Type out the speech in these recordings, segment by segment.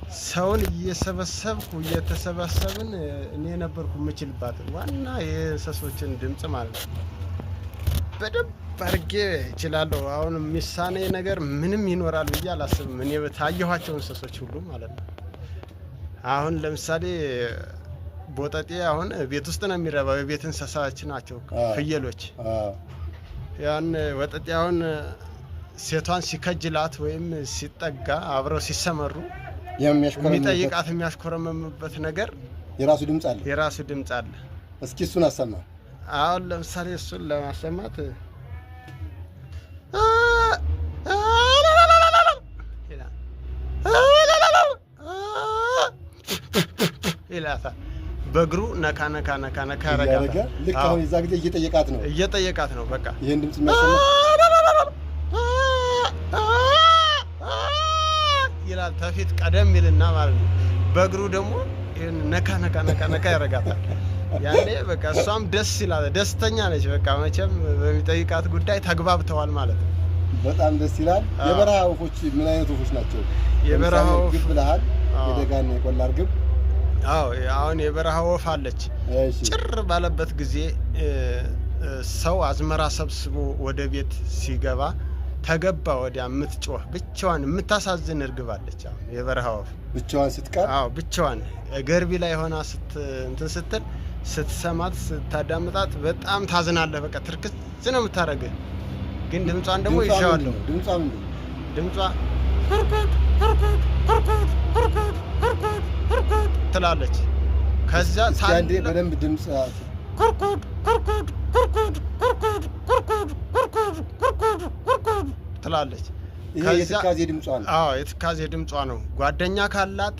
ሰውን እየሰበሰብኩ እየተሰበሰብን እኔ ነበርኩ የምችልባት ዋና የእንሰሶችን ድምፅ ማለት ነው። በደንብ አድርጌ እችላለሁ። አሁን የሚሳነኝ ነገር ምንም ይኖራል ብዬ አላስብም። እኔ በታየኋቸው እንስሶች ሁሉ ማለት ነው። አሁን ለምሳሌ ቦጠጤ አሁን ቤት ውስጥ ነው የሚረባው። የቤት እንስሳዎች ናቸው ፍየሎች። ያን ወጠጤ አሁን ሴቷን ሲከጅላት ወይም ሲጠጋ አብረው ሲሰመሩ የሚጠይቃት የሚያሽኮረመምበት ነገር የራሱ ድምፅ አለ። የራሱ ድምፅ አለ። እስኪ እሱን አሰማ። አሁን ለምሳሌ እሱን ለማሰማት ይላታል። በእግሩ ነካ ነካ ነካ ነካ ያረጋታል። ልክ አሁን የዛ ጊዜ እየጠየቃት ነው እየጠየቃት ነው። በቃ ይሄን ድምፅ የሚያሰማ ይላል። ተፊት ቀደም ይልና ማለት ነው። በእግሩ ደግሞ ነካ ነካ ነካ ነካ ያረጋታል። ያኔ በቃ እሷም ደስ ይላል፣ ደስተኛ ነች። በቃ መቼም በሚጠይቃት ጉዳይ ተግባብተዋል ማለት ነው። በጣም ደስ ይላል። የበረሃ ወፎች ምን አይነት ወፎች ናቸው? የበረሃ ወፍ እርግብ ብለሃል። የደጋና የቆላ እርግብ። አዎ፣ አሁን የበረሃ ወፍ አለች። ጭር ባለበት ጊዜ ሰው አዝመራ ሰብስቦ ወደ ቤት ሲገባ ተገባ ወዲያ የምትጮህ ብቻዋን የምታሳዝን እርግብ አለች። አሁን የበረሃ ወፍ ብቻዋን ስትቀር፣ አዎ፣ ብቻዋን ገርቢ ላይ ሆና እንትን ስትል ስትሰማት ስታዳምጣት በጣም ታዝናለህ። በቃ ትርክዝ ነው የምታደርግህ። ግን ድምጿን ደግሞ ይዤዋለሁ። ድምጿ ምንድን ነው? ድምጿ ኩርኩት ኩርኩት ኩርኩት ኩርኩት ኩርኩት ኩርኩት ትላለች። ከዛ እስኪ አንዴ በደንብ ድምፅ ኩርኩት ኩርኩት ኩርኩት ኩርኩት ኩርኩት ኩርኩት ኩርኩት ኩርኩት ትላለች። ይሄ የትካዜ ድምጿ ነው። አዎ፣ የትካዜ ድምጿ ነው። ጓደኛ ካላት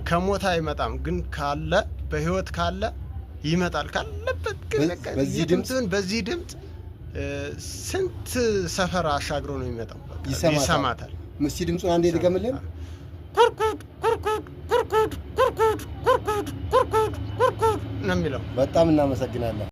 ከሞት አይመጣም፣ ግን ካለ በህይወት ካለ ይመጣል። ካለበት ግን በዚህ ድምፅ በዚህ ድምፅ ስንት ሰፈር አሻግሮ ነው የሚመጣው። ይሰማታል። እስኪ ድምፁን አንዴ ድገምልን። ኩርኩት ኩርኩት ኩርኩት ኩርኩት ኩርኩት ኩርኩት ኩርኩት ነው የሚለው። በጣም እናመሰግናለን።